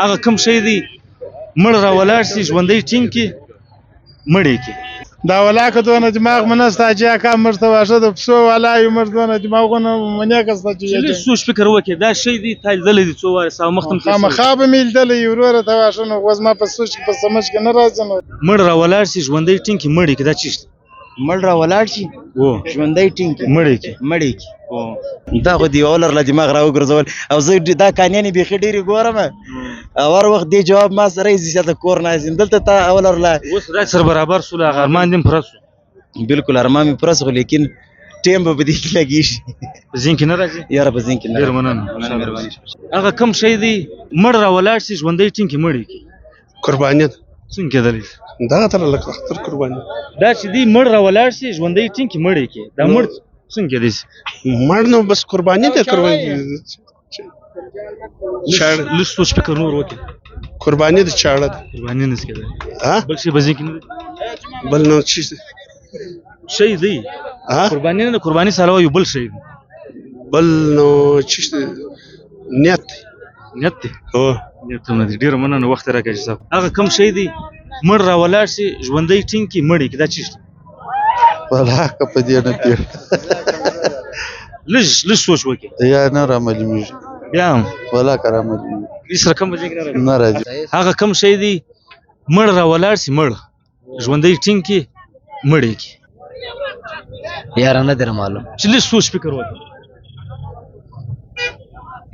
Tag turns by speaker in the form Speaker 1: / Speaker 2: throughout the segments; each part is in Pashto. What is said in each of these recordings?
Speaker 1: هغه کوم شی دی مړ را ولاړ شي، ژوندی ټینګ کړي، مړ یې کړي؟
Speaker 2: دا ولاکه دونه دماغ منسته چې اکا موږ ته واښه د پسو والا یو، موږ دونه دماغونه منې کسته چې
Speaker 1: چې لږ سوچ فکر وکړي. دا شی دی تا لیدلی دی څو وارې، ستا مخ ته هم تېر شوی.
Speaker 2: خامخا به مې لیدلی وي وروره، ته واښه نو خو زما په سوچ کې په سمج کې نه راځي نو.
Speaker 1: مړ را ولاړ شي، ژوندی ټینګ کړي، مړ یې کړي، دا څه شی دی؟
Speaker 3: مړ را ولاړ شي، ژوندی ټینګ کړي،
Speaker 1: مړ یې کړي.
Speaker 3: مړ یې کړي. دا خو دی اولر له دماغ راوګرځول، او زه دا کانیانې بیخي ډېرې ګورم او هر وخت دې جواب ما سره یې چې ته کور ناست یم دلته تا اولر له
Speaker 1: اوس را سره برابر شول، هغه ارمان دې هم پوره شو.
Speaker 3: بالکل ارمان مې پوره شو، لیکن ټیم به په دې کې لګېږي.
Speaker 1: په ذهن کې نه راځي؟
Speaker 3: یاره په ذهن کې نه
Speaker 1: ډېر
Speaker 3: راځي.
Speaker 1: مننه.
Speaker 3: مهرباني.
Speaker 1: هغه کوم شی دی مړ را ولاړ شي، ژوندی ټینګ کړي، مړ یې کړي؟
Speaker 4: قرباني ده.
Speaker 1: څنګه کېدلی شي؟
Speaker 4: دغه تر لکه اختر قرباني.
Speaker 1: دا چې دی مړ را ولاړ شي، ژوندی ټینګ کړي، مړ یې کړي، دا مړ څنګه کېدای شي؟
Speaker 4: مړ نو بس قرباني ده، قرباني. چاړه.
Speaker 1: لږ سوچ فکر نور وکړي.
Speaker 4: قرباني د چاړه ده.
Speaker 1: قرباني نه شي کېدای.
Speaker 4: ها؟
Speaker 1: بل شی به ذهن کې نه دی؟
Speaker 4: بل نو څه شی؟
Speaker 1: شی دی.
Speaker 4: ها؟
Speaker 1: قرباني نه ده، قرباني سره یو بل شی دی.
Speaker 4: بل نو څه شی؟ نیت دی.
Speaker 1: نیت دی؟
Speaker 4: هو.
Speaker 1: نیت هم نه دی. ډېره مننه وخت یې راکړی صاحب. هغه کوم شی دی مړ را ولاړ شي، ژوندی ټینګ کړي، مړ یې کړي، دا څه شی دی؟
Speaker 5: ولاکه په دې نه پوهېږم.
Speaker 1: لږ لږ سوچ وکړي.
Speaker 5: یا نه را معلومېږي.
Speaker 1: بیا هم؟
Speaker 5: ولاکه را معلومېږي.
Speaker 1: هېڅ رقم به ذهن کې نه راځي؟
Speaker 5: نه راځي.
Speaker 1: هغه کوم شی دی مړ را ولاړ شي، مړ ژوندی ټینګ کړي، مړ یې کړي؟
Speaker 6: یاره نه دی معلوم.
Speaker 1: چې لږ سوچ فکر وکړي.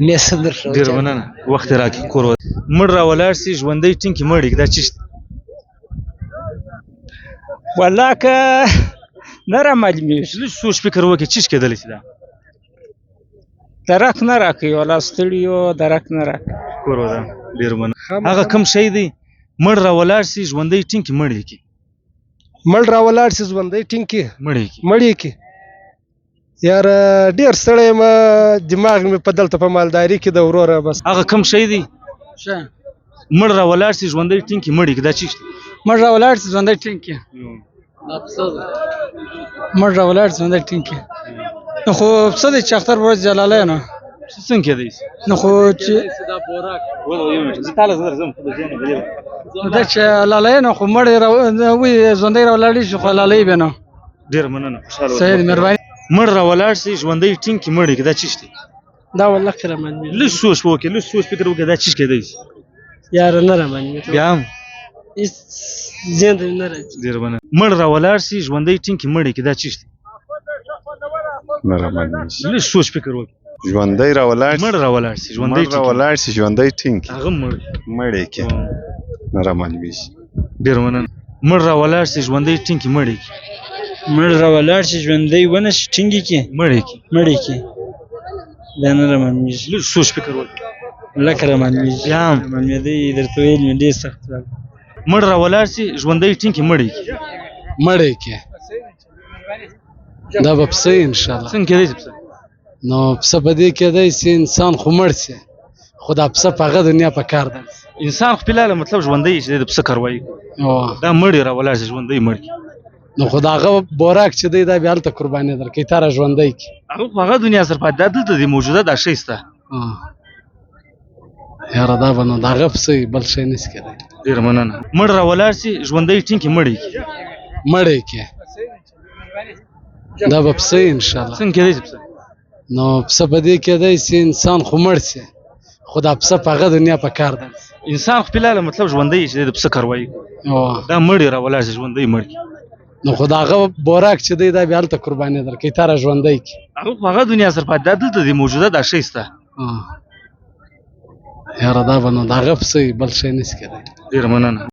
Speaker 6: نه سم درته.
Speaker 1: ډېره مننه وخت یې راکړي. کور مړ را ولاړ شي، ژوندی ټینګ کړي، مړ یې کړي، دا څه شی دی؟
Speaker 7: ولاکه نه را معلومېږي.
Speaker 1: لږ سوچ فکر وکړي، څه شی کېدلی شي دا؟
Speaker 7: درک نه راکوي ولا، ستړي یو، درک نه راکوي.
Speaker 1: کور ودان. ډېره مننه. هغه کوم شی دی مړ را ولاړ شي، ژوندی ټینګ کړي، مړ یې کړي؟
Speaker 8: مړ را ولاړ شي، ژوندی ټینګ کړي،
Speaker 1: مړ یې کړي.
Speaker 8: مړ یې کړي. یاره ډېر ستړی یم، دماغ مې په دلته په مالداري کې ده وروره بس.
Speaker 1: هغه کوم شی دی مړ را ولاړ شي، ژوندی ټینګ کړي، مړ یې کړي، دا څه شی دی؟
Speaker 7: مړ را ولاړ شي، ژوندی ټینګ کړي. مړ را ولاړ شي، ژوندی ټینګ کړي. نو خو څه دی چې اختر ورځ جلالی نو
Speaker 1: څنګه کېدای شي؟
Speaker 7: نو خو چې
Speaker 1: زه تاله زه درځم، خو د ځای نه بلې.
Speaker 7: نو دا چې لالی نو خو مړ یې را وي، ژوندی را ولاړ شي خو لالی به نو.
Speaker 1: ډېره مننه، خوشحاله اوسئ.
Speaker 7: صحیح دی، مهرباني.
Speaker 1: مړ را ولاړ شي، ژوندی ټینګ کړي، مړ یې کړي، دا څه شی دی؟
Speaker 9: دا والله که را معلومېږي.
Speaker 1: لږ سوچ وکړي، لږ سوچ فکر وکړي، دا څه شی کېدای شي؟
Speaker 9: یاره نه را معلومېږي.
Speaker 1: بیا هم؟
Speaker 9: هېڅ ذهن ته مې نه راځي.
Speaker 1: ډېره مننه. مړ را ولاړ شي، ژوندی ټینګ کړي، مړ یې کړي، دا څه شی دی؟
Speaker 10: نه را معلومېږي.
Speaker 1: لږ سوچ فکر وکړي.
Speaker 10: ژوندی را ولاړ شي.
Speaker 1: مړ را ولاړ شي، ژوندی
Speaker 10: مړ را ولاړ شي، ژوندی ټینګ کړي،
Speaker 1: هغه مړ
Speaker 10: مړ یې کړي. نه را معلومېږي.
Speaker 1: ډېره مننه. مړ را ولاړ شي، ژوندی ټینګ کړي، مړ یې کړي.
Speaker 7: مړ را ولاړ شي، ژوندی ونه شي، ټینګ یې کړي،
Speaker 1: مړ یې کړي.
Speaker 7: مړ یې کړي. دا نه را معلومېږي.
Speaker 1: لږ سوچ فکر وکړي.
Speaker 7: لکه را معلومېږي.
Speaker 1: بیا هم؟
Speaker 7: معلومېدی درته ویل مې ډېر سخت وو.
Speaker 1: مړ را ولاړ شي، ژوندی ټینګ کړي، مړ یې کړي.
Speaker 11: مړ یې کړي. دا به پسه وي انشاءالله.
Speaker 1: څنګه کېدای شي پسه؟
Speaker 11: نو پسه په دې کېدای شي انسان خو مړ شي، خو دا پسه په هغه دنیا په کار دی.
Speaker 1: انسان خو پلاله مطلب ژوندی چې د پسه کاروایی کوي. دا مړ یې را ولاړ شي، ژوندی مړ کړي.
Speaker 11: نو خو دا هغه بوراک چې دی دا بیا هلته قرباني درکوي، تا را ژوندی کړي.
Speaker 1: هغه خو هغه دنیا سره پاتې، دا دلته دی موجوده دا شی سته.
Speaker 11: یاره دا به نو د هغه پسه وي، بل شی نه شي کېدای.
Speaker 1: ډېره مننه. مړ را ولاړ شي، ژوندی ټینګ کړي، مړ یې کړي.
Speaker 11: مړ یې کړي. دا به پسه وي انشاءالله.
Speaker 1: څنګه کېدای شي پسه؟
Speaker 11: نو پسه په دې کېدای شي انسان خو مړ شي، خو دا پسه په هغه دنیا په کار دی.
Speaker 1: انسان خو پلاله مطلب ژوندی چې د پسه کاروایی کوي. دا مړ یې را ولاړ شي، ژوندی مړ کړي.
Speaker 11: نو خو د هغه بوراک چې دی دا بیا هلته قرباني درکوي، تا را ژوندی کړي.
Speaker 1: هغه خو هغه دنیا سره پاتې، دا دلته دی موجوده دا شی سته.
Speaker 11: یاره دا به نو د هغه پسه وي، بل شی نه شي کېدای.
Speaker 1: ډېره مننه.